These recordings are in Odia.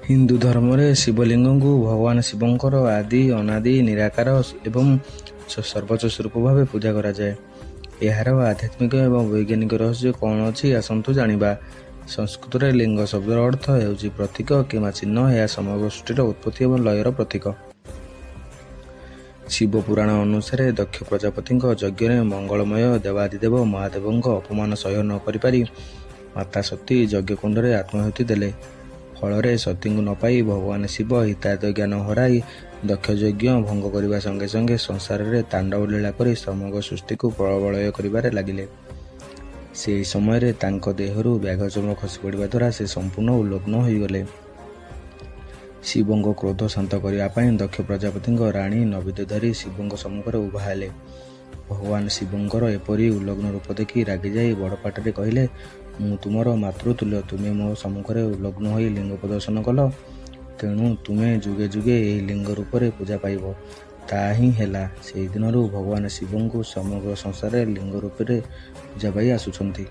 ହିନ୍ଦୁ ଧର୍ମରେ ଶିବଲିଙ୍ଗକୁ ଭଗବାନ ଶିବଙ୍କର ଆଦି, ଅନାଦି, ନିରାକାର ଏବଂ ସର୍ବୋଚ୍ଚ ସ୍ୱରୂପ ଭାବେ ପୂଜା କରାଯାଏ। ଏହାର ଆଧ୍ୟାତ୍ମିକ ଏବଂ ବୈଜ୍ଞାନିକ ରହସ୍ୟ କ'ଣ ଅଛି, ଆସନ୍ତୁ ଜାଣିବା। ସଂସ୍କୃତରେ ଲିଙ୍ଗ ଶବ୍ଦର ଅର୍ଥ ହେଉଛି ପ୍ରତୀକ କିମ୍ବା ଚିହ୍ନ। ଏହା ସମଗ୍ର ସୃଷ୍ଟିର ଉତ୍ପତ୍ତି ଏବଂ ଲୟର ପ୍ରତୀକ। ଶିବ ପୁରାଣ ଅନୁସାରେ, ଦକ୍ଷ ପ୍ରଜାପତିଙ୍କ ଯଜ୍ଞରେ ମଙ୍ଗଳମୟ ଦେବାଧିଦେବ ମହାଦେବଙ୍କ ଅପମାନ ସହ୍ୟ ନ କରିପାରି ମାତା ସତୀ ଯଜ୍ଞକୁଣ୍ଡରେ ଆତ୍ମାହୁତି ଦେଲେ। ଫଳରେ ସତୀଙ୍କୁ ନ ପାଇ ଭଗବାନ ଶିବ ହିତାହିତ ଜ୍ଞାନ ହରାଇ ଦକ୍ଷଯଜ୍ଞ ଭଙ୍ଗ କରିବା ସଙ୍ଗେ ସଙ୍ଗେ ସଂସାରରେ ତାଣ୍ଡବ ଲୀଳା କରି ସମଗ୍ର ସୃଷ୍ଟିକୁ ପ୍ରଳୟ କରିବାରେ ଲାଗିଲେ। ସେହି ସମୟରେ ତାଙ୍କ ଦେହରୁ ବ୍ୟାଘ୍ରଚର୍ମ ଖସିପଡ଼ିବା ଦ୍ୱାରା ସେ ସମ୍ପୂର୍ଣ୍ଣ ଉଲଗ୍ନ ହୋଇଗଲେ। ଶିବଙ୍କ କ୍ରୋଧ ଶାନ୍ତ କରିବା ପାଇଁ ଦକ୍ଷ ପ୍ରଜାପତିଙ୍କ ରାଣୀ ନୈବେଦ୍ୟ ଧରି ଶିବଙ୍କ ସମ୍ମୁଖରେ ଉଭା ହେଲେ। ଭଗବାନ ଶିବଙ୍କର ଏପରି ଉଲଗ୍ନ ରୂପ ଦେଖି ରାଗିଯାଇ ବଡ଼ ପାଟିରେ କହିଲେ, "ମୁଁ ତୁମର ମାତୃତୁଲ୍ୟ, ତୁମେ ମୋ ସମ୍ମୁଖରେ ଉଲଗ୍ନ ହୋଇ ଲିଙ୍ଗ ପ୍ରଦର୍ଶନ କଲ। ତେଣୁ ତୁମେ ଯୁଗେ ଯୁଗେ ଏହି ଲିଙ୍ଗ ରୂପରେ ପୂଜା ପାଇବ।" ତାହା ହିଁ ହେଲା। ସେହିଦିନରୁ ଭଗବାନ ଶିବଙ୍କୁ ସମଗ୍ର ସଂସାରରେ ଲିଙ୍ଗ ରୂପରେ ପୂଜା ପାଇ ଆସୁଛନ୍ତି।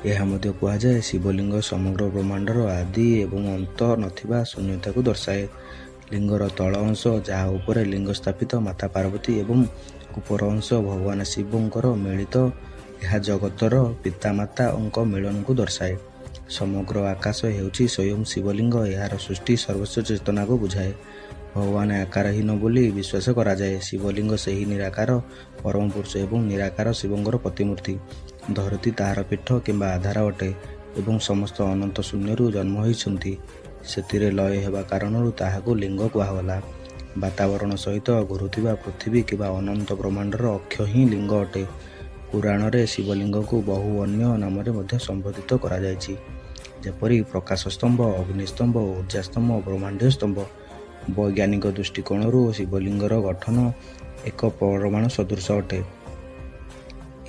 ଏହା ମଧ୍ୟ କୁହାଯାଏ, ଶିବଲିଙ୍ଗ ସମଗ୍ର ବ୍ରହ୍ମାଣ୍ଡର ଆଦି ଏବଂ ଅନ୍ତ ନଥିବା ଶୂନ୍ୟତାକୁ ଦର୍ଶାଏ। ଲିଙ୍ଗର ତଳ ଅଂଶ, ଯାହା ଉପରେ ଲିଙ୍ଗ ସ୍ଥାପିତ ମାତା ପାର୍ବତୀ ଏବଂ ଉପର ଅଂଶ ଭଗବାନ ଶିବଙ୍କର ମିଳିତ, ଏହା ଜଗତର ପିତାମାତାଙ୍କ ମିଳନକୁ ଦର୍ଶାଏ। ସମଗ୍ର ଆକାଶ ହେଉଛି ସ୍ୱୟଂ ଶିବଲିଙ୍ଗ। ଏହାର ସୃଷ୍ଟି ସର୍ବସ୍ୱ ଚେତନାକୁ ବୁଝାଏ। ଭଗବାନ ଆକାରହୀନ ବୋଲି ବିଶ୍ୱାସ କରାଯାଏ। ଶିବଲିଙ୍ଗ ସେହି ନିରାକାର ପରମ ପୁରୁଷ ଏବଂ ନିରାକାର ଶିବଙ୍କର ପ୍ରତିମୂର୍ତ୍ତି। ଧରତୀ ତାହାର ପୀଠ କିମ୍ବା ଆଧାର ଅଟେ ଏବଂ ସମସ୍ତ ଅନନ୍ତ ଶୂନ୍ୟରୁ ଜନ୍ମ ହୋଇଛନ୍ତି। ସେଥିରେ ଲୟ ହେବା କାରଣରୁ ତାହାକୁ ଲିଙ୍ଗ କୁହାଗଲା। ବାତାବରଣ ସହିତ ଘୁରୁଥିବା ପୃଥିବୀ କିମ୍ବା ଅନନ୍ତ ବ୍ରହ୍ମାଣ୍ଡର ଅକ୍ଷ ହିଁ ଲିଙ୍ଗ ଅଟେ। ପୁରାଣରେ ଶିବଲିଙ୍ଗକୁ ବହୁ ଅନ୍ୟ ନାମରେ ମଧ୍ୟ ସମ୍ବୋଧିତ କରାଯାଇଛି, ଯେପରି ପ୍ରକାଶ ସ୍ତମ୍ଭ, ଅଗ୍ନି ସ୍ତମ୍ଭ, ଉର୍ଜା ସ୍ତମ୍ଭ, ବ୍ରହ୍ମାଣ୍ଡୀୟ ସ୍ତମ୍ଭ। ବୈଜ୍ଞାନିକ ଦୃଷ୍ଟିକୋଣରୁ ଶିବଲିଙ୍ଗର ଗଠନ ଏକ ପରମାଣୁ ସଦୃଶ ଅଟେ।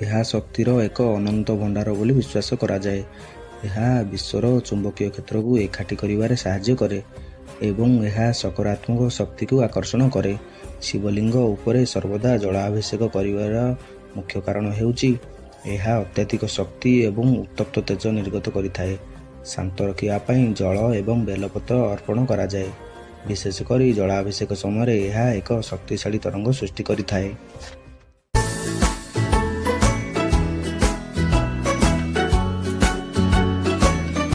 ଏହା ଶକ୍ତିର ଏକ ଅନନ୍ତ ଭଣ୍ଡାର ବୋଲି ବିଶ୍ୱାସ କରାଯାଏ। ଏହା ବିଶ୍ୱର ଚୁମ୍ବକୀୟ କ୍ଷେତ୍ରକୁ ଏକାଠି କରିବାରେ ସାହାଯ୍ୟ କରେ ଏବଂ ଏହା ସକାରାତ୍ମକ ଶକ୍ତିକୁ ଆକର୍ଷଣ କରେ। ଶିବଲିଙ୍ଗ ଉପରେ ସର୍ବଦା ଜଳାଭିଷେକ କରିବାର ମୁଖ୍ୟ କାରଣ ହେଉଛି, ଏହା ଅତ୍ୟଧିକ ଶକ୍ତି ଏବଂ ଉତ୍ତପ୍ତ ତେଜ ନିର୍ଗତ କରିଥାଏ। ଶାନ୍ତ ରଖିବା ପାଇଁ ଜଳ ଏବଂ ବେଲପତ୍ର ଅର୍ପଣ କରାଯାଏ। ବିଶେଷ କରି ଜଳାଭିଷେକ ସମୟରେ ଏହା ଏକ ଶକ୍ତିଶାଳୀ ତରଙ୍ଗ ସୃଷ୍ଟି କରିଥାଏ।